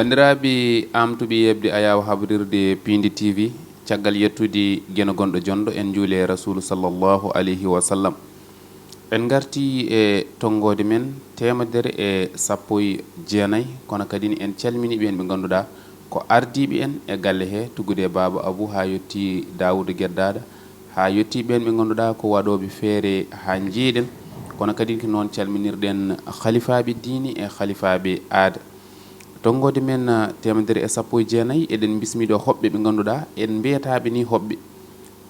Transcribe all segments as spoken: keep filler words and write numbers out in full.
Banndiraaɓe aamtuɓe yeeɓde ayaawo habrirde Piindi T V, caggal yettude Geno gonɗo jonɗo, en njuuli e Rasuulu sallallahu alayhi wa sallam. En ngartii e tonngoode men teemedere e sappo e jeenayi, kono kadi en calminii ɓeen ɓe ngannduɗaa ko ardiiɓe en e galle he, tuggude e Baaba Abu haa yettii Daawuda Geddaaɗo, haa yettii ɓeen ɓe ngannduɗaa ko waɗooɓe feere haa njeeɗen, kono kadi ko noon calminirɗen halifaaɓe diine e halifaaɓe aada. Tonngoode men, ah, teemedere e sappo e jeenayi, eɗen mbismii ɗo hoɓɓe ɓe ngannduɗaa en mbiyataaɓe nii hoɓɓe.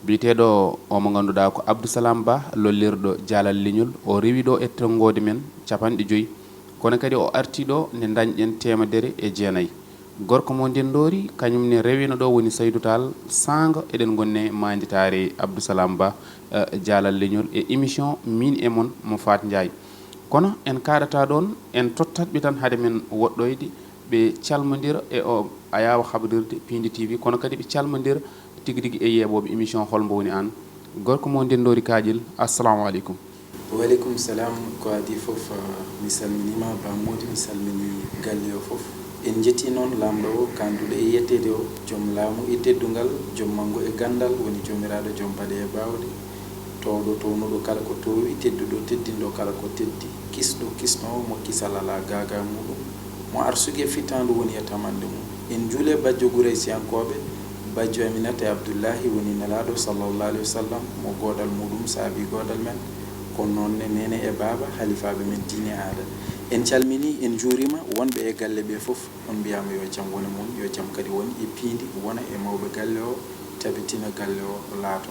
Biyeteeɗo o mo ngannduɗaa ko Abdou Salam Ba, lollirɗo Jaalal Leñol, o rewi ɗo e tonngoode men capanɗe joyi. Kono kadi o artii ɗo nde ndañɗen teemedere e jeenayi. Gorko mo ndenndoori, kañum ne rewino ɗo woni Saydu Taal, saanga eɗen ngonni e maanditaare Abdou Salam Ba, eh, Jaalal Leñol e émission Miin e Mon mo Faat Njaay. Kono en kaaɗataa ɗoon, en tottat ɓe tan hade men woɗɗoyde, ɓe calmondira e o ayaawo habrirde Piindi T V, kono kadi ɓe calmondira tigi rigi e yeeɓooɓe émission Hol Mbo Woni Aan. Gorko mo ndenndoori kaaƴel, assalamu aleykum. Wa aleykum salam, ko adii fof, ah, mi salminiima, Ba Moodi, mi salminii galle o fof. En njettii noon laamɗo o, kaanduɗo e yetteede o, joom laamu e teddungal, joom manngu e ganndal, woni joomiraaɗo, joom baɗe e baawɗe. Toowɗo townuɗo kala ko toowi, tedduɗo teddinɗo kala ko teddi, kisɗo kisnoowo mo kisal alaa gaagaa muuɗum, mo arsugue e fittaandu woni e tamannde mum. En njuulee bajjo Guraysiyankooɓe, bajjo Aminata e Abdullaahi woni Nelaaɗo sallallahu alayhi wa sallam, mo goodal muuɗum saabii goodal men, ko noon ne neene e baaba, halifaaɓe men diine aada. En calminii, en njuuriima wonɓe e galle ɓe fof, on mbiyaama yo jam wone mon, yo jam kadi won e Piindi, wona e mawɓe galle o, tabitina galle o laato.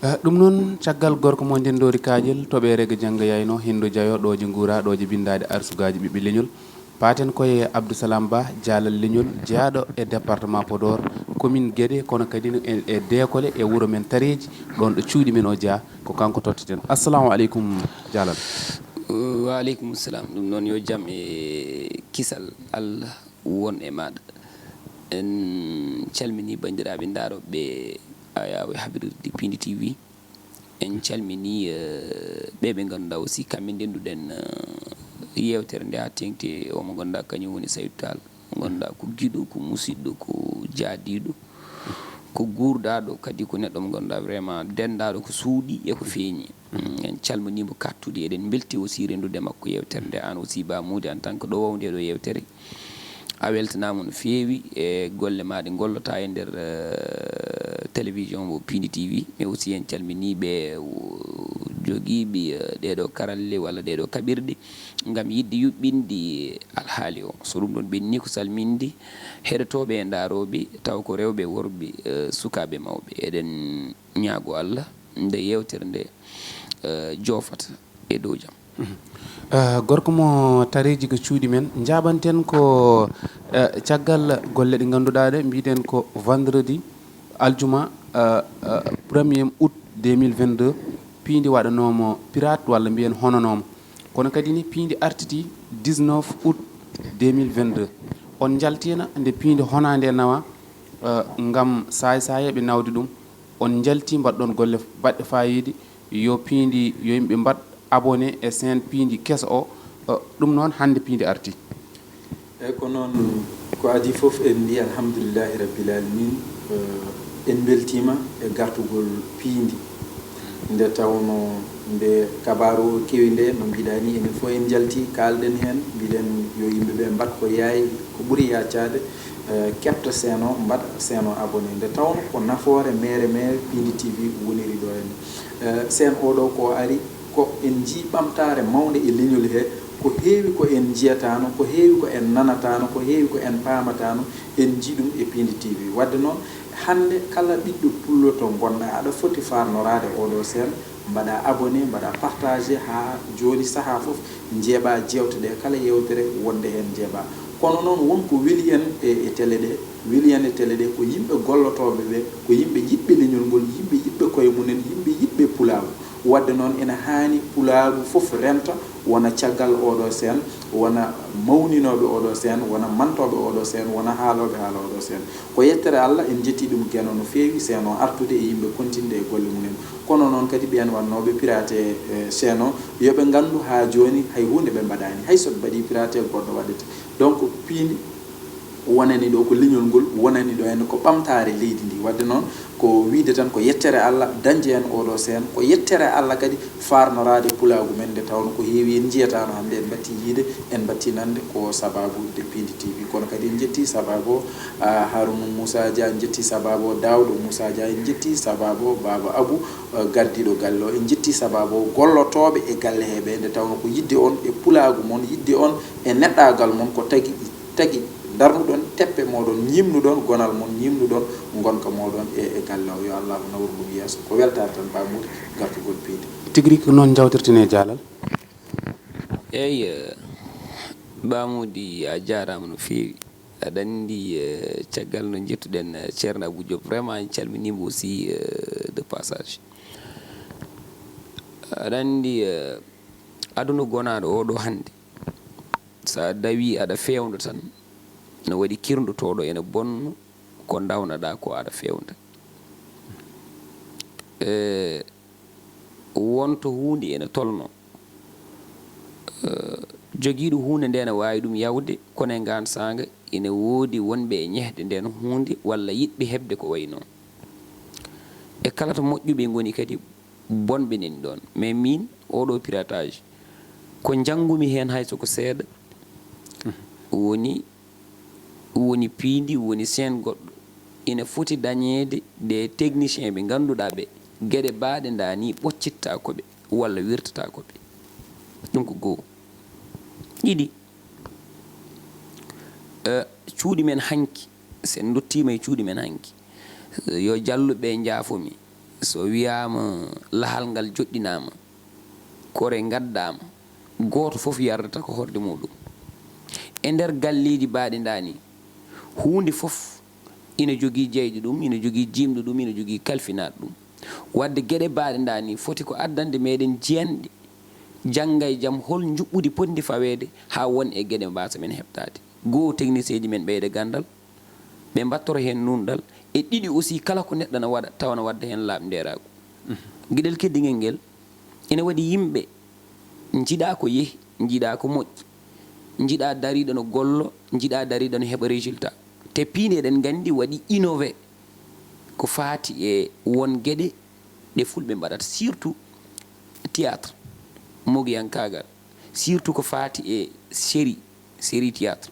Eh, ɗum noon, caggal gorko mo ndenndoori kaaƴel, toɓeere ga jannga yayno, hinndo jayo, ɗooje nguura, ɗooje binndaade arsugaaji ɓiɓɓe leñol. Paaten ko e Abdou Salam Ba, Jaalal Leñol, jeyaaɗo e département Podor, commune Guédé, kono kadi no e, e Deekole, e wuro men Tareeji, ɗoon ɗo cuuɗi men o jeyaa, ko kanko totteten. Assalamu aleykum, Jaalal. Wa aleykum salam. Ɗum noon yo jam e kisal Allah won e maaɗa. En calminii banndiraaɓe ndaarooɓe ayaawo habrirde Piindi T V. En calminii, eh, ɓe ɓe ngannduɗaa aussi kamɓe ndennduɗen, eh, yeewtere nde haa teeŋti, o mo ngannduɗaa kañum woni Saydu Taal. Mo ngannduɗaa ko giɗo, ko musiɗɗo, ko jaadiiɗo, ko guurdaɗo, kadi ko neɗɗo mo ngannduɗaa vraiment dendaɗo ko suuɗi e ko feeñi. Mm, en calminii mo kattude, eɗen mbelti aussi renndude makko yeewtere nde. Aan aussi Ba Moodi, en tant que ɗo waw nde ɗo yeewtere, a weltanaama no feewi e golle ma ɗe ngollota e nder, eh, télévision mo Piindi T V, mais aussi en calminii ɓe, o, jogiiɓe, eh, ɗeɗo karalle walla ɗeɗo kaɓirɗe ngam yiɗde yuɓɓinde alhaali o. So ɗum ɗon ɓenni ko salminde heɗotooɓe e ndaarooɓe, taw ko rewɓe, worɓe, eh, sukaaɓe, mawɓe. Eɗen ñaago Allah nde yeewtere nde, eh, joofata e dow jam. Mhm. Eh, gorko mo Tareeji ko cuuɗi men, njaaɓanten ko, eh, caggal golle ɗe ngannduɗaa ɗe, mbiɗen ko vendredi, aljuma, eh, eh, premier août deux mille vingt-deux, piindi waɗanoomo pirate walla mbiyen hononooma. Kono kadi ni piindi artiti dix-neuf août deux mille vingt-deux. On njaltiino nde piindi honaa nde nawa, eh, ngam saay-saayeeɓe nawde ɗum. On njalti mbaɗɗon golle baɗɗe faayiida, yo piindi, yo yimɓe mbaɗ abonné e chaîne piindi keso o, eh, ɗum noon hannde piindi arti. Eyi, ko noon, ko adii fof en mbiyi alhamdulillahi rabbil alamin, eh, en mbeltiima e gartugol piindi. Nde tawno nde kabaaru o kewi nde, no mbiɗa ni, enen fof en njalti, kaalɗen heen, mbiɗen yo yimɓe ɓe mbaɗ ko yaawi, ko ɓuri yaacaade, eh, keɓta chaîne o, mbaɗa chaîne o abonné. Nde tawno ko nafoore meere meere Piindi T V woniri ɗo heen. Eh, chaîne o ɗo ko ari, ko en njii ɓamtaare mawnde e leñol he, ko heewi ko en njiyataano, ko heewi ko en nanataano, ko heewi ko en paamataano, en njii ɗum e Piindi T V. Wadde noon, hannde kala ɓiɗɗo pullo to ngonɗaa, aɗa foti faarnoraade oɗo chaîne, mbaɗa abonné, mbaɗa partagé, haa jooni sahaa fof njeeɓa jeewte ɗe, kala yeewtere wonde heen njeeɓa. Kono noon, won ko weli en e, e télé ɗe, weli en e télé ɗe, ko yimɓe gollotooɓe ɓe, ko yimɓe yiɗɓe leñol ngol, yimɓe yiɗɓe koye mumen, yimɓe yiɗɓe pulaagu. Wadde noon, ene haani pulaagu fof renta, wona caggal oɗo chaîne, wona mawninooɓe oɗo chaîne, wona mantooɓe oɗo chaîne, wona haalooɓe haala oɗo chaîne. Ko yettere Allah, en njettii ɗum Geno no feewi, chaîne o artude e yimɓe continde e golle mumen. Kono noon kadi ɓeen wonnooɓe pirate, eh, chaîne o, yo ɓe nganndu haa jooni hay huunde ɓe mbaɗaani, hay so ɓe mbaɗii pirate goɗɗo waɗete. Donc, piindi Wonani ɗo ko leñol ngol, wonani ɗo heen ko ɓamtaare leydi ndi. Waɗde noon, ko wiyde tan ko yettere Allah dañde en oɗo seen, ko yettere Allah kadi faarnoraade pulaagu men, nde tawnoo ko heewi en njiyataano hannde, en mbattii yiyde, en mbattii nande ko sabaabu nde Piindi T V. Kono kadi en njettii sabaabu o, ah, Harouna Moussa Dia, en njettii sabaabu o Daouda Moussa Dia, en njettii sabaabu o Baaba Abou, ah, gardiiɗo galle o, en njettii sabaabu o gollotooɓe e galle he ɓe, nde tawnoo ko yiɗde on e pulaagu mon, yiɗde on e neɗɗaagal mon, ko tagi tagi darnuɗon teppe mooɗon, ñiimnuɗon gonal mon, ñiimnuɗon ngonka mooɗon e, e galle o. Yo Allahu nawru ɗum yeeso. Ko weltaare tan, Ba Mody, gartugol Piindi. Tigi rigi ko noon njawtirtene jaalal. Eey, eh, Ba Mody, a jaaraama no feewi. Aɗa anndi, eh, caggal no njettuɗen, eh, Ceerno Abou Diop, vraiment en calminiima aussi, eh, de passage. Aɗa anndi, eh, aduna gonaaɗo oɗo hannde, so a dawii aɗa feewndo tan, no waɗi kirndotooɗo ene bonno ko ndawnaɗaa ko aɗa feewnda. E, wonto huunde ene tolno, e, jogiiɗo huunde nde ene waawi ɗum yawde, kono e ngaan saanga ene woodi wonɓe e ñehde ndeen huunde walla yiɗɓe heɓde ko wayi noon. E kala to moƴƴuɓe ngoni kadi, bonɓe nani ɗoon. Mais miin, oɗo piratage, ko njanngumi heen hay so ko seeɗa, woni, woni piindi, woni chaîne goɗɗo. Ina foti dañeede des techniciens ɓe ngannduɗaa ɓe, geɗe baaɗe ndaa nii ɓoccitaako ɓe, walla wirtataako ɓe. Ɗum ko goo. Ɗiɗi, eh, cuuɗi men hanki, so en nduttiima e cuuɗi men hanki, yo jalluɓe ɓe njaafo mi, so wiyaama lahal ngal joɗɗinaama, kore ngaddaama, gooto fof yardata ko horde muɗum. E nder galleeji baaɗi ndaa nii, huunde fof ina jogii jeyɗo ɗum, ina jogii jiimɗo ɗum, ina jogii kalfinaaɗo ɗum. Waɗde geɗe baaɗe ndaa nii foti ko addande meɗen jiyanɗe jannga e jam hol njuɓɓudi potndi faweede haa won e geɗe mbaasa men heɓtaade. Goo, technicienji men ɓeyda ganndal, ɓe mbattoro heen nuunɗal. E ɗiɗi aussi, kala ko neɗɗo na waɗa, tawa na waɗda heen laaɓndeeraagu. Geɗel keddiŋel ngel, ina waɗi yimɓe njiɗaa ko yehi, njiɗaa ko moƴƴi, njiɗaa dariiɗo no gollo, njiɗaa dariiɗo no heɓa résultat. Te piindi, eɗen nganndi, waɗi innové ko faati e won geɗe ɗe fulɓe mbaɗata, surtout théâtre, mogiyankaagal, surtout ko faati e série, série théâtre.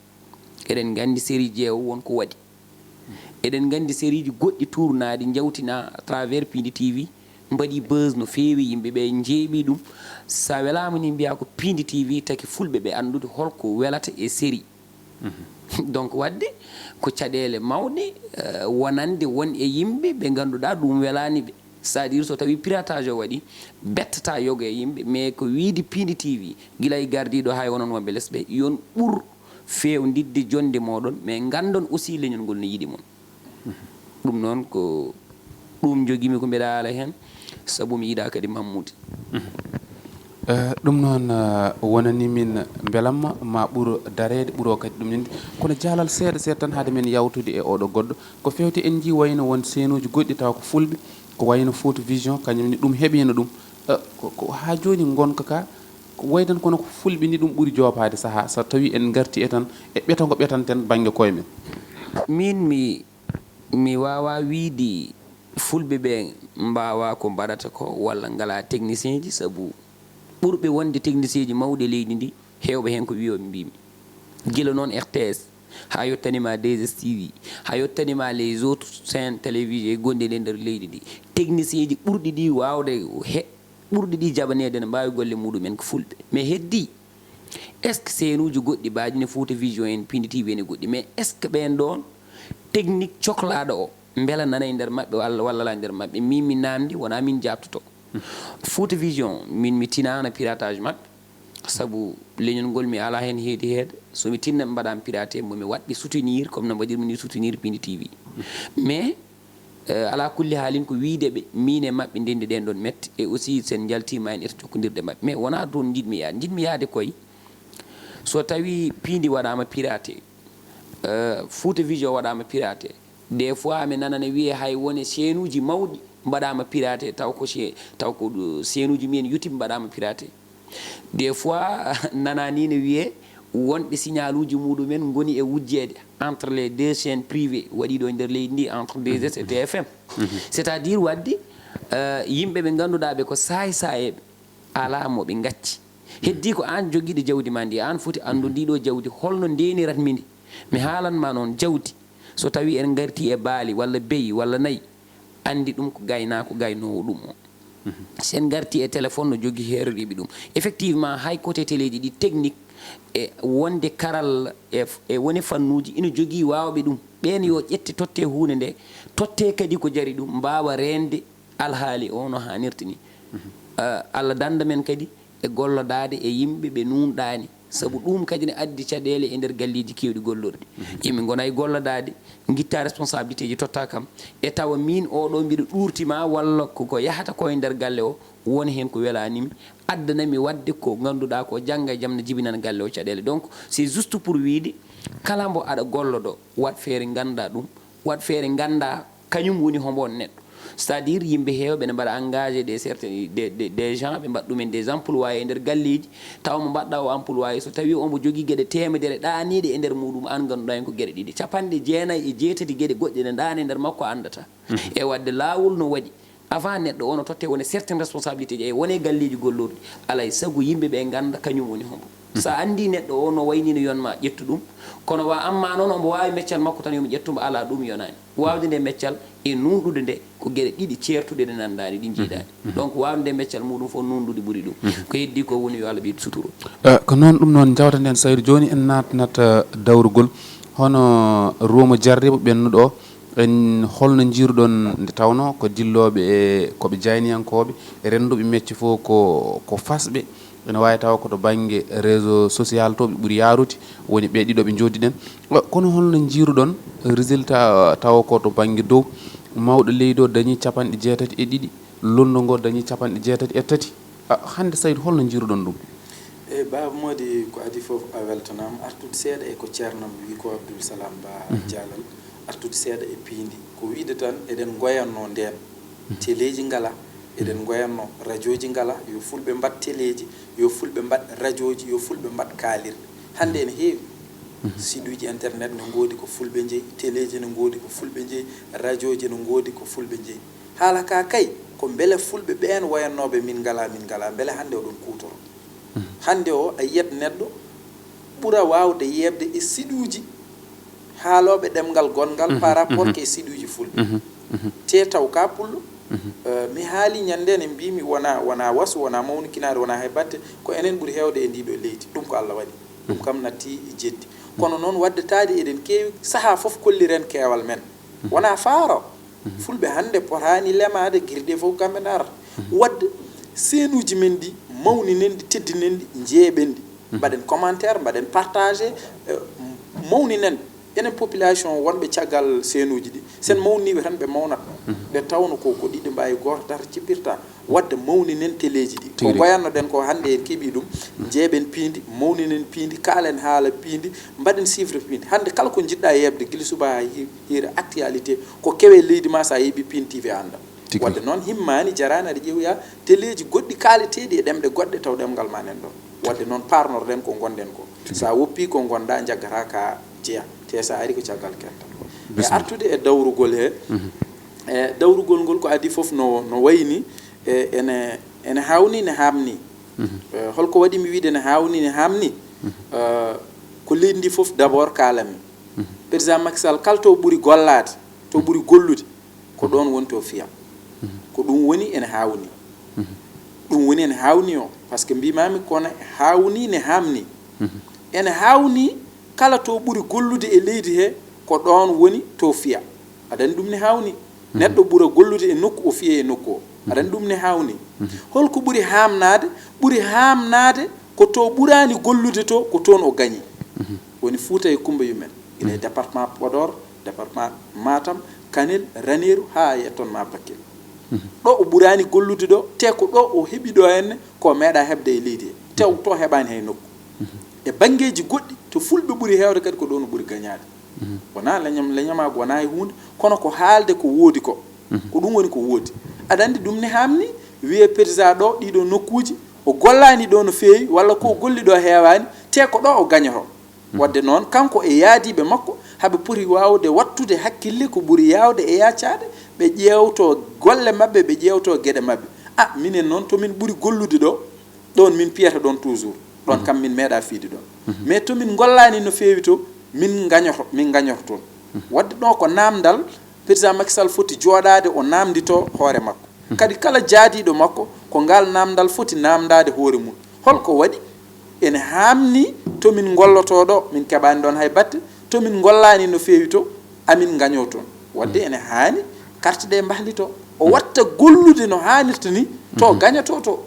Eɗen nganndi série jeewo won ko waɗi. Eɗen nganndi sérieji goɗɗi tournaaɗi, njawtinaa à travers Piindi T V, mbaɗi buzz no feewi, yimɓe ɓe njeeɓi ɗum. So a welaama ni, mbiyaa ko Piindi T V taki fulɓe ɓe anndude hol ko welata e série. Donc, waɗde ko caɗeele mawɗe, eh, wonande won e yimɓe ɓe ngannduɗaa ɗum welaani ɓe. C'est-à-dire, so tawii piratage o waɗi, bettataa yoga e yimɓe, mais ko wiyde Piindi T V, gila e gardiiɗo haa e onon wonɓe les ɓe, yon ɓur feewnitde jonnde mooɗon, mais nganndon aussi leñol ngol no yiɗi mon. Ɗum noon ko ɗum njogimi ko mbeɗa haala heen, sabu mi yiɗaa kadi Mahmoud. Eh, ɗum noon, eh, wonani min mbelamma ma ɓuro dareede, ɓuro kadi ɗum ninde. Kono jaalal seeɗa seeɗa tan hade men yawtude e oɗo goɗɗo. Ko fewte en njii wayno won seenuuji goɗɗi tawa ko fulɓe, ko wayno Fouta Vision, kañum ne ɗum heɓino ɗum. Eh, ko, ko haa jooni ngonka ka, ko wayi tan kono ko fulɓe ni ɗum ɓuri joopaade sahaa, so tawi en ngarti e tan, e ɓeto ngo ɓetanten bannge koye men. Min mi, mi waawaa wiyde fulɓe ɓe mbaawaa ko mbaɗata ko walla ngalaa technicien ji, sabu ɓurɓe wonde technicien ji mawɗi e leydi ndi, heewɓe heen ko wiyooɓe mbiymi. Gila noon R T S, haa yottani ma deux S T V, haa yottani ma les autres chaînes télévisées gonɗi e nder leydi ndi. Technicien ji ɓurɗi ɗi waawde he, ɓurɗi ɗi jaɓaneede ne mbaawi golle muɗum en ko fulɓe. Mais heddii, est-ce que seenuuji goɗɗi mbaɗi no Fouta Vision en, Piindi T V en e goɗɗi, mais est-ce que ɓeen ɗoon technique coklaaɗo o mbela nana e nder maɓɓe walla, walla alaa e nder maɓɓe? Min mi naamndi, wonaa min jaabtoto. Fouta Vision, min mi tinaana piratage maɓɓe, sabu leñol ngol mi alaa heen heedi heede. So mi tinna ɓe mbaɗaama piraté, mo mi waɗɓe soutenir, comme no mbaɗirmi ni soutenir Piindi T V. Mais, eh, alaa kulli haalin ko wiyde ɓe, miin e maɓɓe ndenndi ɗeen ɗoon mette, e aussi so en njaltiima en eto jokkondirde maɓɓe. Mais wonaa toon njiɗmi yaade. Njiɗmi yaade koye, so tawii Piindi waɗaama piraté, eh, Fouta Vision waɗaama piraté, des fois mi nana ne wiyee hay won e seenuuji mawɗi mbaɗaama piraté, taw ko che-, taw ko ɗo seenuuji mumen YouTube mbaɗaama piraté. Des fois nana ni ne wiyee wonɓe signal uji muɗumen ngoni e wujjeede entre les deux chaînes privées waɗiiɗo e nder leydi ndi, entre deux S et T F M. C'est-à-dire waɗde, euh, yimɓe ɓe ngannduɗaa ɓe ko saay-saayeeɓe, alaa mo ɓe ngacci. Heddii ko aan jogiiɗo jawdi ma ndi, aan foti anndu ndiɗo jawdi holno ndenirat mi ndi. Mi haalan ma noon jawdi, so tawi en ngarti e baali walla beyi walla nayi, anndi ɗum ko gaynaako gaynoowo ɗum o. So en ngarti e téléphone no jogii heeroriiɓe ɗum. Effectivement, hay côté teleeji ɗi technique e wonde karalla e, e wone fannuuji ina jogii waawɓe ɗum. Ɓeen yo ƴette totte huunde nde, totte kadi ko jari ɗum, mbaawa reende alhaali o no haanirta ni. Ah, Allah dannda men kadi e gollodaade e yimɓe ɓe nuunɗaani. Sabu ɗum kadi ne addi caɗeele e nder galleeji keewɗi gollorɗi. Yimɓe ngona e gollodaade, ngitta responsabilité ji totta kam. E tawa miin oɗo mbiɗo ɗuurti ma walla ko, ko yahata ko e nder galle o, woni heen ko welaani mi, addana mi waɗde ko ngannduɗaa ko jannga e jam ne jibinana galle o caɗeele. Donc, c'est juste pour wiide, kala mbo aɗa gollodo, waɗ feere ngannda ɗum, waɗ feere ngannda kañum woni hombo on neɗɗo. C'est-à-dire, yimɓe heewɓe ne mbaɗa engagé des certains, des, des, des gens, ɓe mbaɗa ɗumen des employés e nder galleeji, tawa mo mbaɗɗa o employé, so tawi omo jogii geɗe teemedere ɗaaniiɗe e nder muɗum, aan ngannduɗaa heen ko geɗe ɗiɗi. Capanɗe jeenayi e jeetati geɗe goɗɗe ne ɗaani e nder makko a anndataa. E waɗde laawol no waɗi, avant neɗɗo o no totte wone certaines responsabilités ji, e wone galleeji gollorɗi, alay sago yimɓe ɓe ngannda kañum woni hombo. So a anndi neɗɗo o no wayni no yon ma, ƴettu ɗum. Kono wa amma noon omo waawi meccal makko tan, yo mi ƴettu mbo, alaa, ɗum yonaani. Waawde nde meccal e nuunɗude nde ko geɗe ɗiɗi ceertuɗe ɗe nanndaani, ɗi njiidaani. Donc waawde nde meccal muɗum fof nuunɗude ɓuri ɗum. Ko heddii ko woni yo Allah ɓeydu sutura. Eh, ko noon, ɗum noon njawta nden Saydu. Jooni en naatnat, eh, dawrugol hono ruuma jarribo ɓennuɗo o. En holno njiiruɗon nde tawnoo ko dillooɓe e ko ɓe jayniyankooɓe, rennduɓe mecce fof ko, ko fasɓe? Ene waawi tawa ko to bannge réseau social to ɓe ɓuri yaarude, woni ɓe ɗiɗo ɓe njooɗiɗen. Kono holno njiiruɗon résultat, tawa ko to bannge dow, mawɗo leydi o dañi capanɗe jeetati e ɗiɗi, londo ngo dañi capanɗe jeetati e tati? Ah, hannde Saydu, holno njiiruɗon ɗum? E Baaba Moodi, ko adii fof a weltanaama. Artude seeɗa e ko ceernam wi ko Abdoul Salam Ba Jaalal, artude seeɗa e piindi, ko wiide tan eɗen ngoyanno ndeen. Teleeji ngala, eɗen ngoyanno, rajooji ngala, yo fulɓe mbaɗ teleeji, yo fulɓe mbaɗ rajooji, yo fulɓe mbaɗ kaalirɗe. Hannde ene heewi. Siduuji internet ne ngoodi ko fulɓe njeyi, teleeji ne ngoodi ko fulɓe njeyi, rajooji ne ngoodi ko fulɓe njeyi. Haala ka kay, ko mbele fulɓe ɓeen woyannooɓe min ngala, min ngala, mbele hannde oɗon kuutoro? Hannde o, a yiyat neɗɗo ɓura waawde yeeɓde e siɗuuji haalooɓe ɗemngal gonngal par rapport ke siɗuuji fulɓe. Te taw ka pullo, eh, mi haali ñande ne mbimi wona, wona wasu, wona mawnikinaare, wona hay batte, ko enen ɓuri heewde e ndiɗo leydi. Ɗum ko Allah waɗi. Ɗum kam natti jeddi. Kono noon, waɗde taade eɗen keewi, sahaa fof kolliren keewal men. Wona faaro. Fulɓe hannde potaani lemaade, girde fof kamɓe ndarata. Waɗde seenuuji men ɗi, mawninen ɗi, teddinen ɗi, njeeɓen ɗi. Mbaɗen commentaire, mbaɗen partagé, eh, mawninen. Enen population wonɓe caggal seenuuji ɗi, sen mawniiɓe tan ɓe mawnat. Nde tawno ko, ko ɗiɗi mbaawi, gooto darta cippirta. Waɗde mawninen teleeji ɗi. Ko ngoyannoɗen ko hannde en keɓii ɗum, njeeɓen piindi, mawninen piindi, kaalen haala piindi, mbaɗen chiffre piindi. Hannde kala ko njiɗɗa yeeɓde, gila suba haa hi-, hiira actualité, ko kewe leydi ma, so a yeeɓi Pin T V a annda. Tigi. Waɗde noon himmaani, jaraani aɗa ƴeewoya teleeji goɗɗi kaaleteeɗi e ɗemɗe goɗɗe taw ɗemngal ma nan ɗon. Waɗde noon paarnorɗen ko ngonɗen ko. Tigi. So a woppii ko ngonɗa, njaggata ka jeya. Te so a ari ko caggal ketta. E artude e dawrugol he, e dawrugol ngol ko adii fof no, no wayni, e, ene, ene haawnii, ne haamnii. E, holko waɗi mi wiide ne haawnii, ne haamnii? E, ko leydi ndi fof d'abord kaalanmi. Président Macky Sall kala to ɓuri gollaade, to ɓuri gollude, ko ɗoon woni to fiya. Ko ɗum woni ene haawnii. Ɗum woni ene haawnii o, par ce que mbimami kono haawnii ne haamnii. Ene haawnii kala to ɓuri gollude e leydi he, ko ɗoon woni to fiya. Aɗa anndi ɗum ne haawnii. Neɗɗo ɓura gollude e nokku, o fiya e nokku o. Aɗa anndi ɗum ne haawnii. Holko ɓuri haamnaade? Ɓuri haamnaade ko to ɓuraani gollude to, ko toon o gañi. Woni Fuuta e Kumba Yumel. Ina e département Podor, département Matam, Kanel, Raneeru, haa yetton ma Bakel. Ɗo o ɓuraani gollude ɗo, te ko ɗo o heɓi ɗo henne, ko meeɗa heɓde e leydi he. Te o to heɓaani hay nokku. E banngeeji goɗɗi, to fulɓe ɓuri heewde kadi, ko ɗoon o ɓuri gañaade. Wonaa leñam, leñamaagu wonaa e huunde, kono ko haalde ko woodi ko. Ko ɗum woni ko woodi. Aɗa anndi ɗum ne haamni, wiyee président ɗo, ɗiɗo nokkuuji, o gollaani ɗo no feewi, walla ko o golli ɗo heewaani, Te ko ɗo o gañoto. Waɗde noon, kanko e yaadiiɓe makko, haɓe poti waawde waɗtude hakkille ko ɓuri yaawde e yaacaade, ɓe ƴeewto golle maɓɓe, ɓe ƴeewto geɗe maɓɓe. A, minen noon, to min ɓuri gollude ɗo, ɗoon min piyata ɗoon toujours. Ɗoon kam min meeɗa fiyde ɗoon. Mais to min ngollaani no feewi to, min ngañoto, min ngañoto toon. Waɗde ɗo ko naamndal, Président Macky Sall foti jooɗaade o naamndito hoore makko. Kadi kala jaadiiɗo makko, ko ngaal naamndal foti naamndaade hoore mum. Holko waɗi? Ene haamni to min ngollotoo ɗo, min keɓaani ɗoon hay batte, to min ngollaani no feewi to, amin ngañoo toon. Waɗde ene haani carte ɗe mbahlitoo. O waɗta gollude no haanirta ni, to gañotoo to.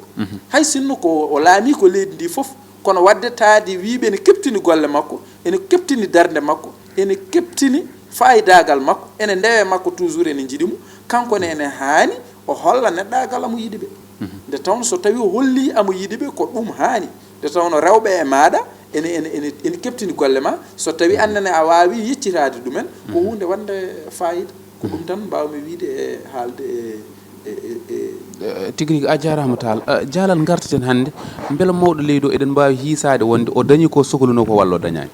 Hay sinno ko o laamii ko leydi ndi fof, kono waɗde taade wiyɓe ene keɓtini golle makko, ene keɓtini darnde makko, ene keɓtini faayidaagal makko, ene ndewe makko toujours ene njiɗi mo, kanko ne ene haani o holla neɗɗaagal amo yiɗi ɓe. Nde tawno so tawi o holli amo yiɗi ɓe, ko ɗum haani. Nde tawno rewɓe e maaɗa ene, ene, ene, ene keɓtini golle ma, so tawi annene a waawi yeccitaade ɗumen, ko huunde waɗnde faayida. Ko ɗum tan mbaawmi wiyde e haalde e, e, e, e Eh, tigi rigi, a jaaraama Taal. Eh, Jaalal, ngartaten hannde. Mbela mawɗo leydi o, eɗen mbaawi hiisaade wonde o dañi ko sohlunoo ko walla o dañaani?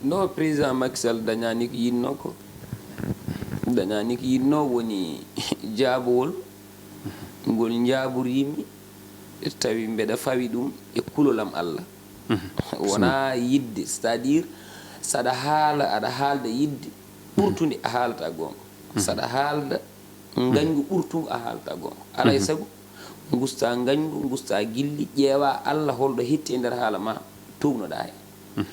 No président Macky Sall dañaani ko yiɗnoo ko, dañaani ko yiɗnoo woni jaabowol ngol njaaborii-mi, tawi mbeɗa fawi ɗum e kulol am Allah. Wonaa yiɗde, c'est-à-dire, saɗa haala, aɗa haalda yiɗde ɓurtunde, a haalata goonga. Saɗa haalda ngañgu ɓurtungu, a haalata goonga. Alaa e sago, ngusta ngañgu, ngusta gilli, ƴeewa Allah holɗo hetti e nder haala ma, tuugnoɗaa heen.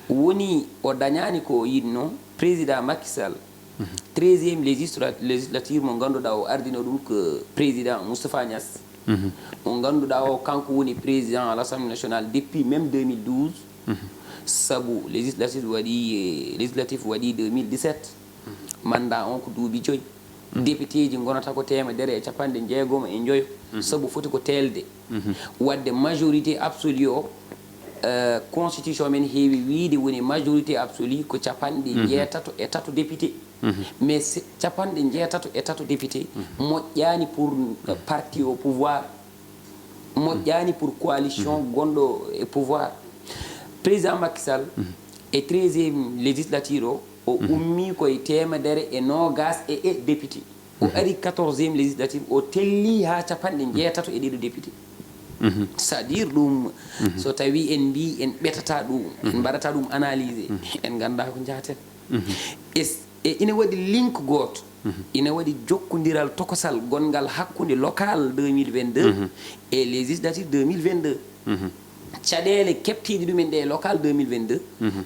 Woni o dañaani ko o yiɗnoo, président Macky Sall, treizième législa-, législature mo ngannduɗaa o ardino ɗum ko président Moustapha Niasse, mo ngannduɗaa o kanko woni président à l'Assemblée nationale depuis même deux mille douze, sabu législative waɗi, eh, législatif waɗi deux mille dix-sept, mandat on ko duuɓi joyi. Député ji ngonata ko teemedere e capanɗe jeegomo e njoyo, sabu foti ko teelde. Waɗde majorité absolue o, eh, constitution men heewi wiyde woni majorité absolue ko capanɗe jeetato e tato député. Mais se- capanɗe jeetato e tato député moƴƴaani pour, eh, parti au pouvoir, moƴƴaani pour coalition gonɗo e pouvoir. Président Macky Sall e treizième législature o, o ummii koye teemedere e noogaas e e député. O ari quatorzième législative, o tellii haa capanɗe jeetato e ɗiɗo député. C'est-à-dire ɗum, so tawii en mbii en ɓetata ɗum, en mbaɗata ɗum analysé, en nganndaa ko njaaten. E s- e ina waɗi link gooto, ina waɗi jokkondiral tokosal gonngal hakkunde local deux mille vingt-deux e législative deux mille vingt-deux. Caɗeele keɓtiiɗe ɗumen ɗe e local deux mille vingt-deux,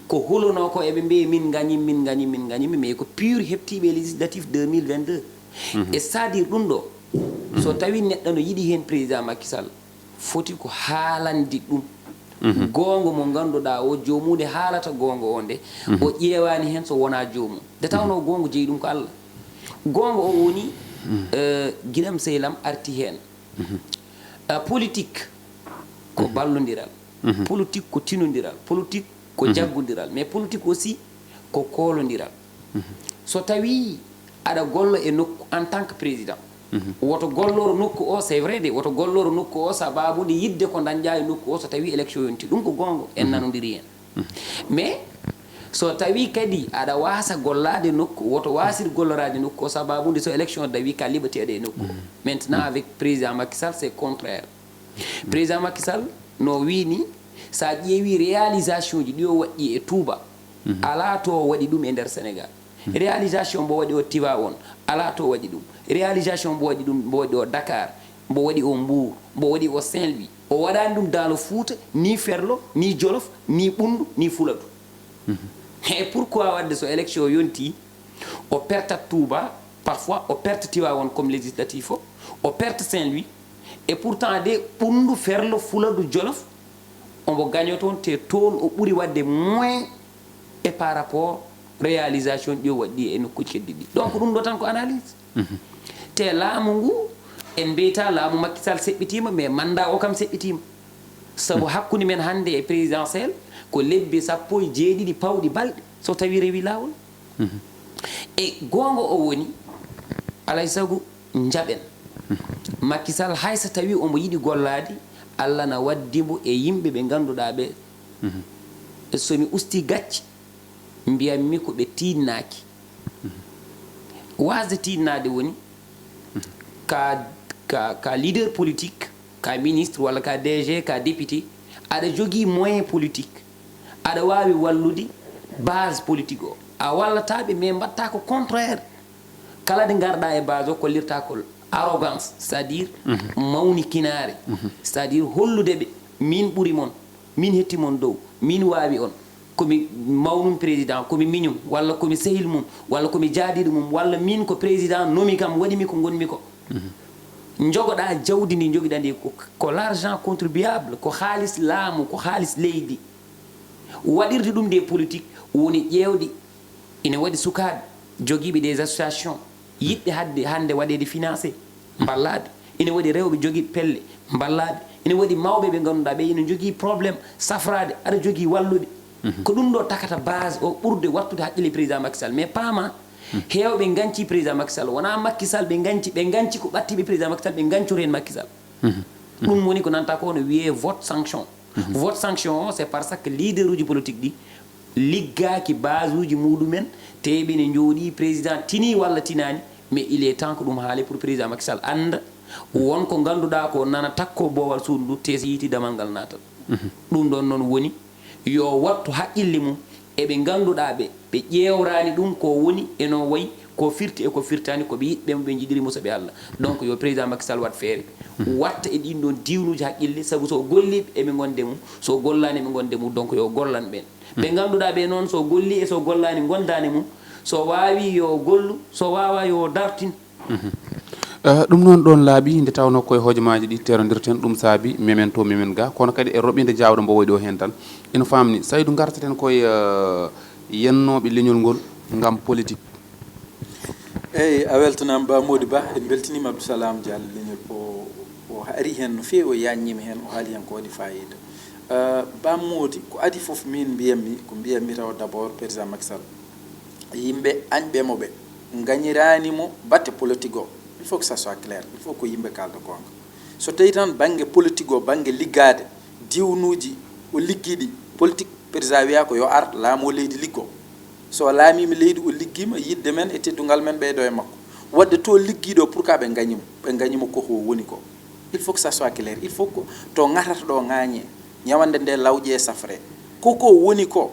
ko hulunoo ko eɓe mbiya min ngañi, min ngañi, min ngañi, mais ko pur heɓtiiɓe e législative deux mille vingt-deux. E c'est-à-dire ɗum ɗo, so tawi neɗɗo no yiɗi heen président Macky Sall, foti ko haalande ɗum goonga mo ngannduɗaa o, joomude haalata goonga o nde, o ƴeewaani heen so wonaa joomum. Nde tawnoo goonga jeyi ɗum ko Allah. Goonga o woni, eh, Giɗam Sehil am arti heen. Ah, politique ko ballondiral. Politique ko tinondiral. Politique ko jaggondiral. Mais politique aussi ko koolondiral. So tawii aɗa golla e nokku en tant que président, woto golloro nokku o, c'est vrai de, woto golloro nokku o sababude yiɗde ko dañƴaa e nokku o so tawii élection yonti. Ɗum ko goonga, en nanondiri heen. Mais so tawii kadi aɗa waasa gollaade nokku, woto waasir golloraade nokku o sababude so élection dawi ka liɓateeɗo e nokku o. Maintenant avec président Macky Sall, c'est contraire. Président Macky Sall no wii ni, so a ƴeewii réalisation ji ɗi o waɗɗi e Touba, alaa to o waɗi ɗum e nder Sénégal. Réalisation mbo waɗi o Tivaouane, alaa to o waɗi ɗum. Réalisation mbo waɗi ɗum, mbo waɗi o Dakar, mbo waɗi o Mbour, mbo waɗi o Saint-Louis. O waɗaani ɗum dans le Fouta, ni Ferlo, ni Jolof, ni Ɓunndu, ni Fuladu. Et pourquoi waɗde so élection yonti, o perta Touba, parfois o perta Tivaouane comme législatif o, o perta Saint-Louis, et pourtant de Ɓunndu, Ferlo, Fuladu, Jolof, omo gaño toon, te toon o ɓuri waɗde moins e par rapport réalisation ɗi o waɗɗi e nokkuuji keddiɗi ɗi. Donc ɗum ɗo tan ko analyse. Te laamu ngu, en mbiyta laamu Macky Sall seɓɓitiima, mais mandat o kam seɓɓitiima. Sabu hakkunde men hannde e présidentiel ko lebbi sappo e jeeɗiɗi pawɗi balɗe so tawi rewi laawol. E goonga o woni, alay sago njaɓen. Macky Sall hay so tawi omo yiɗi gollaade, Allah na waddi mbo e yimɓe ɓe ngannduɗaa ɓe So mi usti gacce, mbiyanmi ko ɓe tiinnaaki. Waasde tiinnaade woni ka, ka, ka leader politique, ka ministre walla ka D G, ka député, aɗa jogii moyen politique, aɗa waawi wallude base politique o. A wallata ɓe, mais mbaɗta ko contraire. Kala nde ngarɗa e base o, kollirta ko arrogance, c'est-à-dire mawnikinaare, c'est-à-dire hollude ɓe min ɓuri mon, min hetti mon dow, min waawi on, komi mawnum président, komi miñum, walla komi sehil mum, walla komi jaadiiɗo mum, walla min ko président nomi kam, waɗi mi ko ngonmi ko. Njogoɗa jawdi ndi njogiɗa ndi ko, ko l'argent contribuable, ko haalis laamu, ko haalis leydi. Waɗirde ɗum nde politique woni ƴeewde, ina waɗi sukaaɓe jogiiɓe des associations, yiɗɓe hadde hannde waɗeede financé, mballaaɓe. Ina waɗi rewɓe jogiiɓe pelle, mballaaɓe. Ina waɗi mawɓe ɓe ngannduɗaa ɓe ina njogii problème safraade, aɗa jogii wallude. Ko ɗum ɗo takata base o ɓurde wattude haqqille président Macky Sall. Mais paama, heewɓe nganci président Macky Sall. Wonaa Macky Sall ɓe nganci, ɓe nganci ko ɓattiiɓe président Macky Sall, ɓe ngancoto heen Macky Sall. Ɗum woni ko nanta ko no wiyee vote sanction. Vote sanction o, c'est parce que leader uji politique ɗi liggaaki base uji muɗumen, te ɓe ne njooɗii président tini walla tinaani, mais il est temps ko ɗum haale pour président Macky Sall annda won ko ngannduɗaa ko nana takko boowal suudu ndu, te so yiiti damal ngal naatat. Ɗum ɗon noon woni yo wattu haqqille mum e ɓe ngannduɗaa ɓe, ɓe ƴeewraani ɗum ko woni e no wayi, ko firti e ko firtaani, ko ɓe yiɗɓe mo, ɓe njiɗiri mo sabi Allah. Donc yo président Macky Sall waɗ feere, watta e ɗin ɗon diwnuuji haqqille, sabu so o gollii ɓe, eɓe ngonde mum, so o gollaani eɓe ngonde mum, donc yo gollan ɓeen. Ɓe ngannduɗaa ɓe noon, so o gollii e so o gollaani ngondaani mum, so o waawii yo o gollu, so o waawaa yo o dartin. Eh, ɗum noon ɗoon laaɓi nde tawnoo koye hojomaaji ɗi terondirten, ɗum saabi memen to memen ga, kono kadi e roɓinde jaawɗo mbo woy ɗo heen tan. Ina faamni, Saydu, ngartaten koye eh, yennooɓe leñol ngol ngam politique. Eyi, a weltanaama Ba Mody Ba, en mbeltiniima Abdou Salam Diallo leñol ko o ari heen no feewi, o yaajniima heen, o haali heen ko waɗi faayiida. Eh, Ba Mody, ko adii fof miin mbiyatmi, ko mbiyatmi tawa d'abord président Macky Sall. Yimɓe añɓe mo ɓe ngañiraani mo batte politique o. Il faut que ça soit clair, il faut ko yimɓe kaalda goonga. So tawii tan bannge politique o, bannge liggaade, diwnuuji o liggii ɗi, politique président wiyaa ko yo ar laamoo leydi liggoo. So o laamiima leydi, o liggiima, yiɗde men e teddungal men ɓeydo e makko. Waɗde to liggiiɗo, pourquoi ɓe ngañi mo? Ɓe ngañi mo ko ko woni ko. Il faut que ça soit clair, il faut que to ŋatata ɗo ŋaañee, ñawannde nde lawƴee safree. Ko ko woni ko,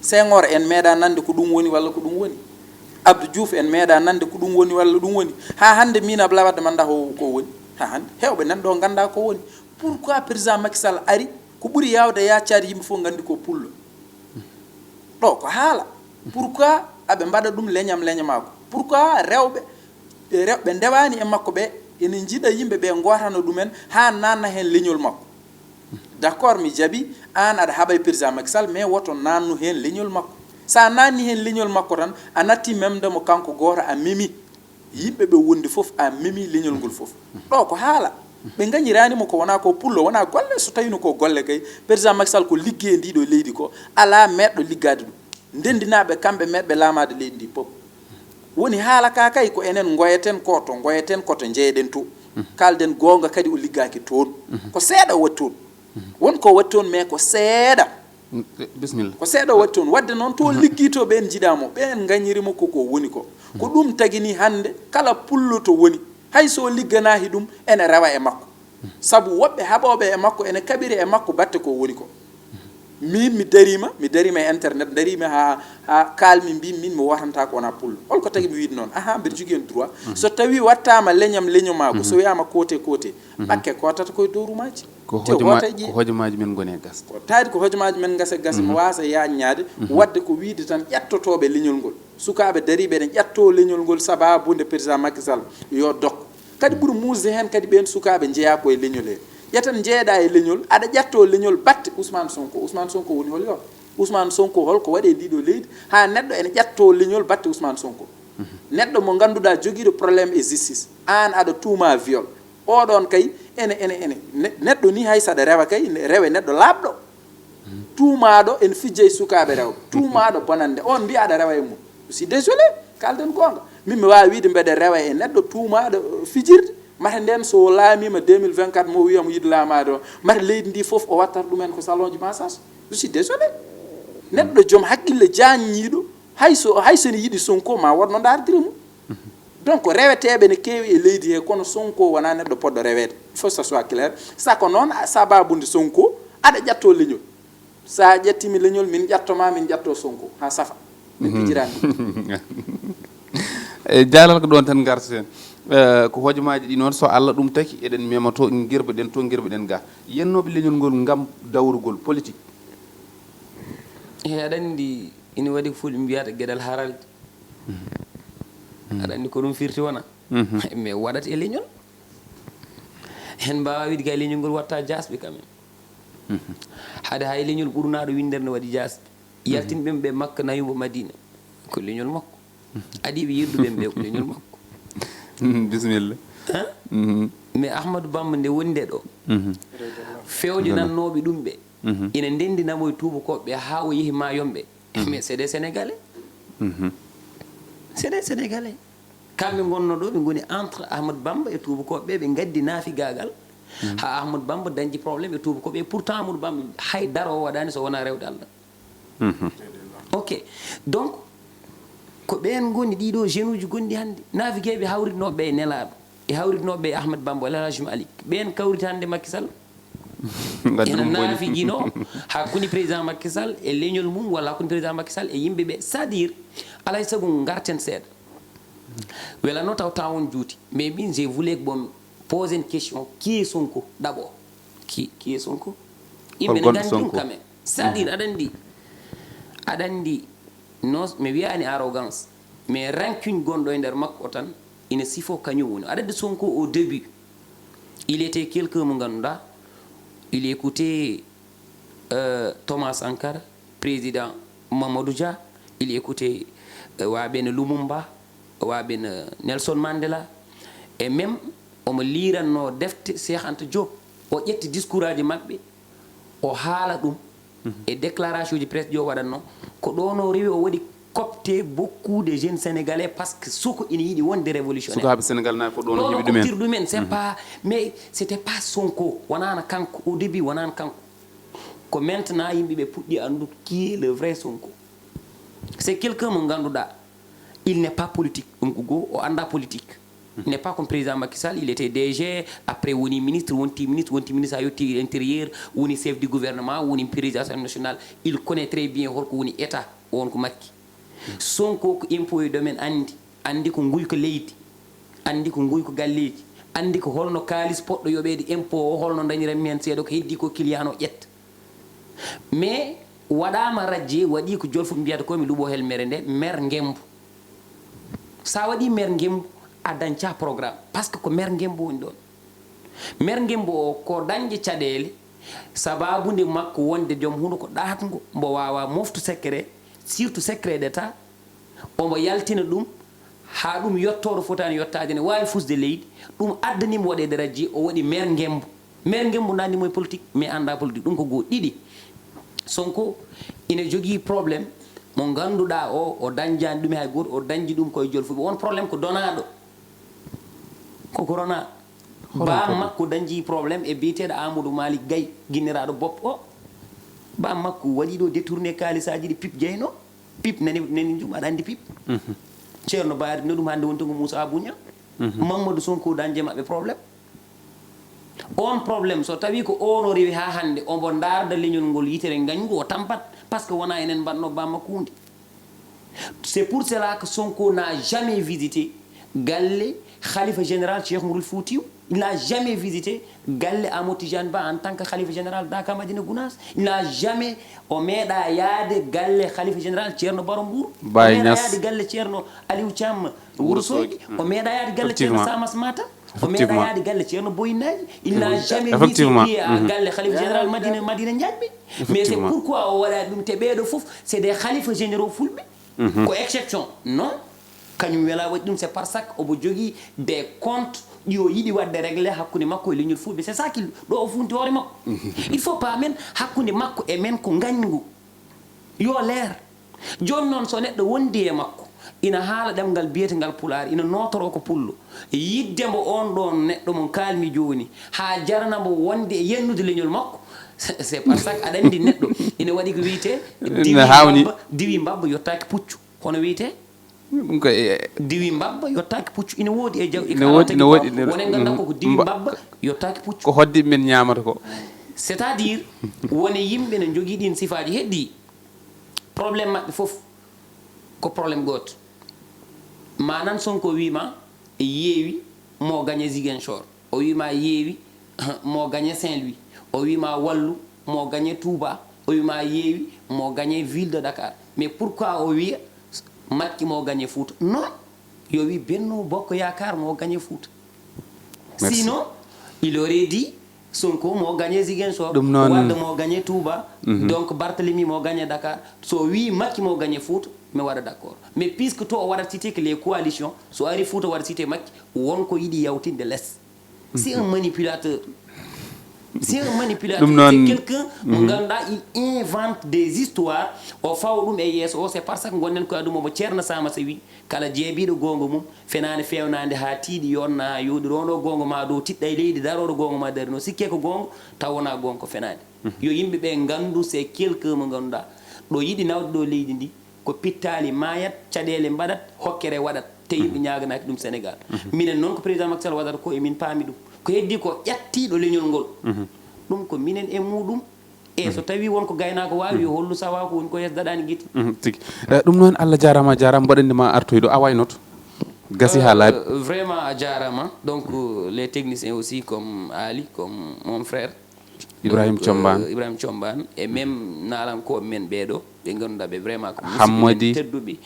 Senghor en meeɗa nande ko ɗum woni walla ko ɗum woni. Abdou Diouf en meeɗa nande ko ɗum woni walla ɗum woni. Haa hannde miin Abdoulaye Wade mi anndaa ko ko woni. Haa hannde heewɓe nan ɗo nganndaa ko woni. Pourquoi président Macky Sall ari? Ko ɓuri yaawde yaacaade yimɓe fof nganndi ko pullo. Ɗo ko haala. Pourquoi aɓe mbaɗa ɗum leñam leñamaaku? Pourquoi rewɓe, rewɓe ndewaani e makko ɓe ene njiɗa yimɓe ɓe ngootana ɗumen haa naatna heen leñol makko? D'accord, mi jaɓi aan aɗa haɓa e président Macky Sall, mais woto naatnu heen leñol makko. So a naatni heen leñol makko tan, a natti memde mo kanko gooto, a memi yimɓe ɓe wondi fof, a memi leñol ngol fof. Ɗo ko haala. Ɓe ngañiraani mo ko wonaa ko pullo, wonaa golle. So tawino ko golle kay, président Macky Sall ko liggey e ndiɗo leydi ko, alaa meeɗɗo liggaade ɗum. Ndenndinaaɓe kamɓe meeɗɓe laamaade leydi ndi pop. Woni haala ka kay ko enen ngoyaten ko to, ngoyaten ko to, njeyeɗen to. Kaalden goonga kadi o liggaaki toon. Ko seeɗa o waɗi toon. Won ko o waɗi toon, mais ko seeɗa. Bisimilla. Ko seeɗa o waɗi toon. Waɗde noon, to liggii to ɓeen njiɗaa mo, ɓeen ngañiri mo ko ko woni ko. Ko ɗum tagi ni hannde kala pullo to woni, hay so o ligganaaki ɗum, ene rewa e makko. Sabu woɓɓe haɓooɓe e makko ene kaɓiri e makko batte ko woni ko. Miin mi dariima, mi dariima e internet, dariima haa haa kaalmi mbiimi miin mi wootantaa ko wonaa pullo. Hol ko tagi mi wiide noon? Ahaa, mbiɗa jogii heen droit. So tawii waɗtaama leñam leñomaagu, so wiyaama koote koote, ɓakke kootata ko e dow rumaaji. Ko hojomaaji men ngoni e gasde. Ko taadi ko hojomaaji men ngasa e gasa, mi waasa yaajnaade, waɗde ko wiide tan ƴettotooɓe leñol ngol. Sukaaɓe dariiɓe ene ƴettoo leñol ngol sabaabu nde président Macky Sall yo dok. Kadi ɓuri muusde heen kadi ɓeen sukaaɓe njeyaa ko e leñol hee. Ƴetan njeyeɗaa e leñol, aɗa ƴettoo leñol batte Ousmane Sonko. Ousmane Sonko woni hol yoon? Ousmane Sonko hol ko waɗi e ndiɗo leydi haa neɗɗo ene ƴettoo leñol batte Ousmane Sonko? Neɗɗo mo ngannduɗaa jogiiɗo problème e justice, aan aɗa tuumaa viol. Oɗoon kay ene, ene, ene, ne- neɗɗo ni hay saɗa rewa kay, ne- rewe neɗɗo laaɓɗo. Tuumaaɗo ene fijja e sukaaɓe rewɓe. Tuumaaɗo bonande, on mbiya aɗa rewa e mum. Je suis désolé, kaalden goonga. Min mi waawi wiide mbeɗa rewa e neɗɗo tuumaaɗo fijirde. Mata nden so o laamiima deux mille vingt-quatre, mo wiya mo yiɗi laamaade o, mata leydi ndi fof o wattata ɗumen ko salon ji massage? Je suis désolé. Neɗɗo joom hakkille jaanñiiɗo, hay so, hay so ene yiɗi Sonko, ma wood no ndaardiri mo. Donc, reweteeɓe ne keewi e leydi he, kono Sonko wonaa neɗɗo poɗɗo reweede. Il faut que ça soit clair. Saka noon, a, sabaabu nde Sonko, aɗa ƴattoo leñol. So a ƴettii mi leñol, min ƴatto ma, min ƴatto Sonko, haa safa. Min pijiraani. E jaalal ko ɗoon tan ngartaten. Eh, ko hojomaaji ɗi noon, so Allah ɗum taki, eɗen memoto, ngirba ɗen to, ngirba ɗen ga. Yennooɓe leñol ngol ngam dawrugol politique. Eey, aɗa anndi, ina waɗi ko fulɓe mbiyata geɗal haralde. Aɗa anndi ko ɗum firti wona? Mais waɗat e leñol. Hen mbaawa wiide kay leñol ngol watta jaasɓe quand même. Hade hay leñol ɓurnaaɗo winndere ne waɗi jaasɓe. Yaltinɓe ɓe Makka, nawi mo Madina. Ko leñol makko. Adiiɓe yedduɓe ɓe ko leñol makko. Bisimilla. Hein? Mais Ahmadou Bamba nde woni nde ɗo. Fewjanannooɓe ɗum ɓe. Ina ndenndina mo e tuubakooɓe ɓe haa o yehi Mayombe. Mais c'est des Sénégalais. C'est des Sénégalais. Kamɓe ngonno ɗo, ɓe ngoni entre Ahmadou Bamba e tuubakooɓe ɓe, ɓe ngaddi naafigaagal. Haa Ahmadou Bamba dañji problème e tuubakooɓe ɓe. Pourtant Ahmadou Bamba hay daro o waɗaani so wonaa rewde Allah. Ok. Donc, ko ɓeen ngoni ɗiɗo jeunes uji gonɗi hannde. Naafigee ɓe hawritnooɓe ɓe e Nelaaɗo, e hawritnooɓe ɓe e Ahmadou Bamba walla El Hadj Malick. Ɓeen kawriti hannde Macky Sall. Ngaddi ene ɗum boyde. Naafijino hakkunde président Macky Sall e leñol mum, walla hakkunde président Macky Sall e yimɓe ɓe. C'est-à-dire, alaa e sago ngarten seeɗa. Welanno taw tawon juuti. Mais min, je voulais que bon, poser une question. Qui est Sonko, d'abord? Qui, qui est Sonko? Yimɓe ne nganndi ɗum quand même. C'est-à-dire, aɗa anndi, aɗa anndi, non, mi wiyaani arrogance, mais rancune gonɗo e nder makko o tan, ina sifo kañum woni. Aɗa anndi Sonko au début, il était quelqu'un mo ngannduɗaa, il écoutait, euh, Thomas Sankara, président Mamadou Dia, il écoutait, euh, waaɓe no Lumumba, waaɓe no Nelson Mandela, et même omo liiranno defte Cheikh Anta Diop. O ƴetti discours aji maɓɓe, o haala ɗum e déclaration ji presse ɗi o waɗatno. Ko ɗoon o rewi, o waɗi coopté beaucoup de jeunes sénégalais parce que suko ina yiɗi wonde révolutionnaire. Sukaaɓe Sénégal nayi ko ɗoon o heɓi ɗumen. Cooptirɗo ɗumen, c'est pas, mais c'était pas Sonko, wonaano kanko, au début wonaano kanko. Ko maintenant yimɓe ɓe puɗɗi anndude qui est le vrai Sonko. C'est quelqu'un mo ngannduɗaa, il n'est pas politique, ɗum ko goo, o anndaa politique. Il n'est pas comme président Macky Sall, il était D G, après woni ministre, wonti ministre, wonti ministre, a yetti intérieur, woni chef du gouvernement, woni président assemblée nationale. Il connaît très bien holko woni État, o won ko Macky. Sonko ko impôt et domaine anndi, anndi ko nguyka leydi, anndi ko nguyka galleeji, anndi ko holno kaalis poɗɗo yoɓeede impôt o, holno dañiranmi heen seeɗa, ko heddii ko client o ƴetta. Mais waɗaama rajje, waɗi ko jolfuɓe mbiyata ko, mi luɓo helmere nde, mer ngembu. Sa waɗi mer ngembu, a dañca programme. Parce que ko mer ngembu woni ɗoon. Mer ngembu o ko dañde caɗeele, sabaabu nde makko wonde joom hunuko ɗaatngo, mbo waawa moftu secret, surtout secret d'État, omo yaltina ɗum haa ɗum yottoo ɗo fotaani yottaade, ne waawi fusde leydi. Ɗum addani mo waɗeede rajje, o waɗi meer ngembu. Meer ngembu naatni mo e politique, mais anndaa politique. Ɗum ko goo. Ɗiɗi, Sonko ina jogii problème mo ngannduɗaa o, o dañjaani ɗum hay gooto, o dañji ɗum koye jolfuɓe. On problème ko donaaɗo, ko corona. Hono Baa ko makko dañji problème e biyeteeɗo Amadou Malick Gaye, ginniraaɗo Bopp o. Baa makko waɗi ɗo détourné kaalisaaji ɗi Pip jeyno. Pip nani, nani jum, aɗa anndi Pip? Ceerno Baari no ɗum hannde woni to ko Moussa Abou Niang. Mamadou Sonko dañde maɓɓe problème. On problème, so tawi ko on o rewi haa hannde, omo ndaarda leñol ngol yitere ngañgu, o tampat, parce que wonaa enen mbaɗno Baa makko huunde. C'est pour cela que Sonko n'a jamais visité galle Khalifa général Cheikh Oumarul Foutiyou. Il n'a jamais visité galle Amadou Tidiane Ba en tant que Khalifa général Daka Madina Gounass. Il n'a jamais, o meeɗa yaade galle Khalifa général Ceerno Baro Mbour. O Baye meeɗa Niass. Yaade galle Ceerno Aliou Thiam Wuro Sogi. O meeɗa yaade galle Ceerno Samas Matam. O meeɗa yaade galle Ceerno Boy Naji. Il n'a jamais mis ses pieds à galle Khalifa général Madina, Madina Ndiaye. Mais c'est pourquoi o waɗa ɗum, te ɓeeɗo fof c'est des Khalifa généraux fulɓe. Ko exception. Non. Kañum wela waɗi ɗum, c'est parce que omo jogii des comptes ɗi o yiɗi waɗde réglé hakkunde makko e leñol fulɓe. C'est ça qu'il, ɗo o funti hoore makko. Il faut pas men hakkunde makko e men ko ngañgu. Yo leer. Jooni noon, so neɗɗo wondi e makko, ina haala ɗemngal biyetengal Pulaar, ina nootoroo ko pullo. Yiɗde mbo oon ɗoon neɗɗo mo kaalmi jooni, haa jarana mbo wonde e yennude leñol makko, c'est, c'est parce que aɗa anndi neɗɗo ina waɗi ko wiyetee diwi mbabba, diwi mbabba yottaaki puccu. Hono wiyetee? Ɗum ko e- Diwi mbabba yottaaki puccu. Ina woodi e jaw-, e ne woodi, ne woodi, ne- wone ngannduɗaa ko ko diwi mba- mbabba yottaaki puccu. Ko hodde men ñaamata ko. C'est-à-dire, wone yimɓe ne njogii ɗiin sifaaji heddii. Problème maɓɓe fof ko problème gooto. Manan Sonko wiima yeewi mo gagné Ziguinchor. O wiima yeewi mo gagné Saint-Louis. O wiima wallu mo gagné Touba. O wiima yeewi mo gagné ville de Dakar. Mais pourquoi o wiya Macky mo gagné Fouta? Non. Yo wi Benno Bokk Yaakaar mo gagné Fouta. Merci. Sinon, il aurait dit Sonko mo gagné Ziguinchor, ɗum noon. Wade mo gagné Touba, donc Barthélemy mo gagné Dakar. So wi Macky mo gagné Fouta, mi waɗa d'accord. Mais puisque to o waɗat cité que les coalitions, so ari Fouta waɗa cité Macky, won ko yiɗi yawtinde les. C'est un manipulateur. C'est un manipulateur. Ɗum noon. C'est quelqu'un mo ngannduɗaa, il invente des histoires, o fawa ɗum e yeeso o. C'est parce que gonɗen ko aduna mo Ceerno Samassa wi, kala jeebiiɗo goonga mum, fenaande feewnaande haa tiiɗi, yonna haa yooɗi, rondo goonga ma dow, tiɗɗa e leydi, darooɗo goonga ma dari no sikke ko goonga, taw wonaa goonga, ko fenaande. Yo yimɓe ɓe nganndu, c'est quelqu'un mo ngannduɗaa, ɗo yiɗi nawde ɗo leydi ndi, ko pittaali maayat, caɗeele mbaɗat, hokkere waɗat, te yimɓe ñaaganaaki ɗum Sénégal. Minen noon ko président Macky Sall waɗata ko, emin paami ɗum. Ko heddi ko ƴattiiɗo leñol ngol. Ɗum ko minen e muɗum. E so tawi won ko gaynaako waawi, yo hollu sawa ko woni ko yeeso daɗaani gite. Mhm, tigi. Eh, ɗum noon, Allah jaaraama, a jaaraama, mbaɗandi ma artoyɗo, a waynoto. Gasi haa laaɓi. Euh, vraiment, a jaaraama. Donc, euh, les techniciens aussi, comme Ali, comme mon frère. Ibrahim Donc, euh, Thiombane. Ibrahim Thiombane. Et même naalankooɓe men ɓeeɗo, ɓe ngannduɗaa ɓe vraiment ko musidɓe men Hammadi. Tedduɓe.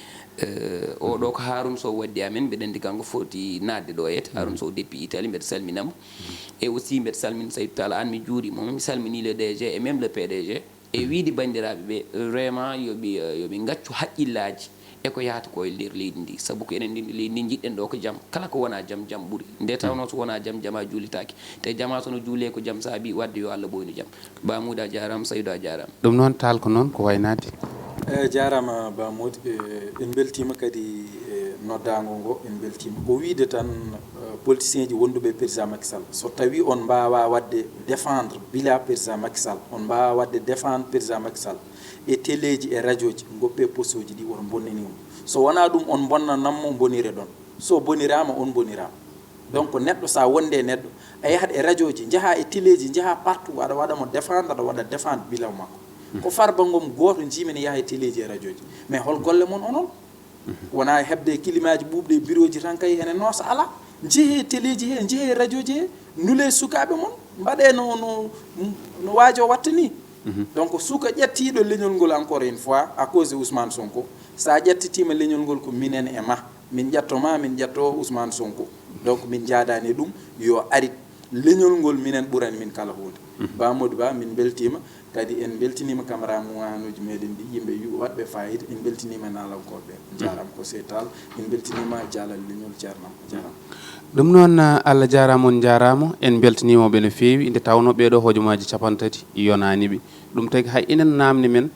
Euh, oɗo ko Haroun Sow waddi amen, mbeɗa anndi kanko foti naatde ɗo yet. Haroun Sow depuis Italie, mbeɗa salmina mo. Et aussi, mbeɗa salmina Saydou Tall, aan mi juuriima mo, mi salmini le D G et même le P D G. E wiide banndiraaɓe ɓe, vraiment, yo ɓe, yo ɓe ngaccu haqqillaaji e ko yahata ko e nder leydi ndi. Sabu ko enen ndenndi leydi ndi, njiɗɗen ɗo ko jam. Kala ko wonaa jam, jam ɓuri. Nde tawnoo so wonaa jam, jama juulitaake. Te jama so no juulee ko jam saabii, waɗde yo Allah ɓooynu jam. Ba Mouda a jaaraama, Saydou a jaaraama. Ɗum noon, Tall, ko noon, ko waynaade. Eh, jaaraama Ba Mody. Eh, en mbeltiima kadi e noddaango ngo, en mbeltiima. Ko wiyde tan, eh, politiciens ji wonduɓe e président Macky Sall, so tawii on mbaawaa waɗde défendre bila président Macky Sall, on mbaawaa waɗde défendre président Macky Sall e teleeji, e rajooji, ngoppee posuuji ɗi, woto mbonnani mo. So wonaa ɗum, on mbonnanam mo, mbonireɗon. So boniraama, on mboniraama. Donc, neɗɗo, so a wonde e neɗɗo, a yahat e rajooji, njaha e teleeji, njaha partout, aɗa waɗa mo défendre, aɗa waɗa défendre bilan makko. Ko Farba Ngom gooto njiimi ne yaha e teleeji, e rajooji. Mais hol golle mon onon? Wonaa e heɓde e kilimaaji ɓuuɓɗi e birooji tan kay ene noosa, alaa. Njehee teleeji he, njehee rajooji he, ndulee sukaaɓe mon, mbaɗee no, no, no waajo watta ni. Donc, suka ƴettiiɗo leñol ngol, encore une fois, à cause de Ousmane Sonko, so a ƴettitiima leñol ngol, ko minen e ma. Min ƴetto ma, min ƴetto Ousmane Sonko. Donc, min njaadaani e ɗum, yo arit. Leñol ngol minen ɓurani min kala huunde. Ba Mody Ba, min mbeltiima. Kadi en mbeltiniima caméra muwanuuji meɗen ɗi, yimɓe yu-, waɗɓe fayida, en mbeltiniima naalankooɓe ɓe. Njaaraama ko Sey Tall, en mbeltiniima Jaalal Leñol Ceerno am. Jaaraama. Ɗum noon, Allah jaaraama, on njaaraama, en mbeltiniima ɓe no feewi, nde tawnoo ɓeeɗo hojomaaji cappanɗe tati yonaani ɓe. Ɗum tagi hay enen naamne men,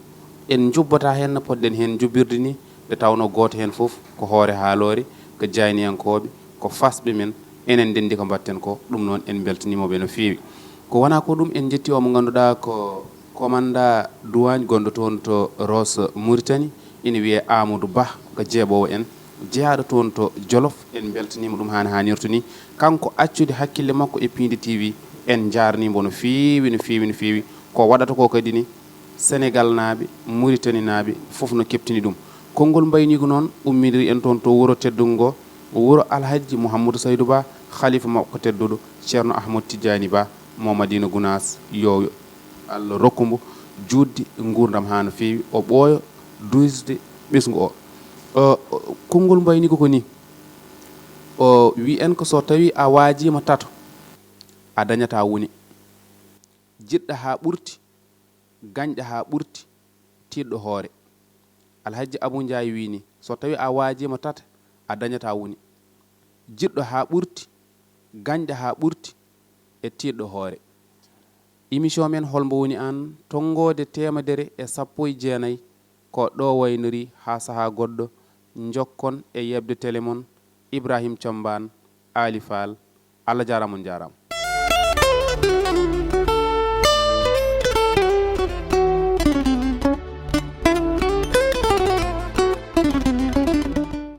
en njubbataa heen no potɗen heen njubbirde ni, nde tawnoo gooto heen fof ko hoore haaloore, ko jayniyankooɓe, ko fasɓe men, enen ndenndi ko mbaɗten ko, ɗum noon en mbeltaniima ɓe no feewi. Ko wonaa ko ɗum, en njetti o mo ngannduɗaa ko commandant douane gonɗo toon to Rosso Mauritanie, ina wiyee Amadou Bah, ko jeeɓoowo en, jeyaaɗo toon to Jolof, en mbeltaniima ɗum haa no haanirta ni. Kanko accude hakkille makko e Piindi T V, en njaarnii mbo no feewi, no feewi, no feewi. Ko waɗata ko kadi ni, Senegalnaaɓe, Muritaninaaɓe fof no keɓtini ɗum. Konngol mbayniigu noon umminiri en toon to wuro teddungo ngo, wuro Alhajji Mouhamadou Saydou Ba, khalifa makko tedduɗo Ceerno Ahmad Tidiani Ba mo Madina Gunaas, yo Allah rokku mbo juutde nguurndam haa no feewi, o ɓooya duusde ɓesngu o. O, o, konngol mbayniigu ko ni, o wi en ko so tawii a waajiima tato, a dañataa woni. Jiɗɗa haa ɓurti, gañɗa haa ɓurti, tiiɗɗo hoore. Alhajji Abuu Njaay wii ni, so tawii a waajiima tata, a dañataa woni. Jiɗɗo haa ɓurti, gañɗa haa ɓurti, e tiiɗɗo hoore. Émission men Hol Mbo Woni Aan, tonngoode teemedere e sappo e jeenayi, ko ɗo waynori haa sahaa goɗɗo, njokkon e yeɓde tele mon, Ibrahim Combaan, Aali Faal. Allah jaaraama, on njaaraama.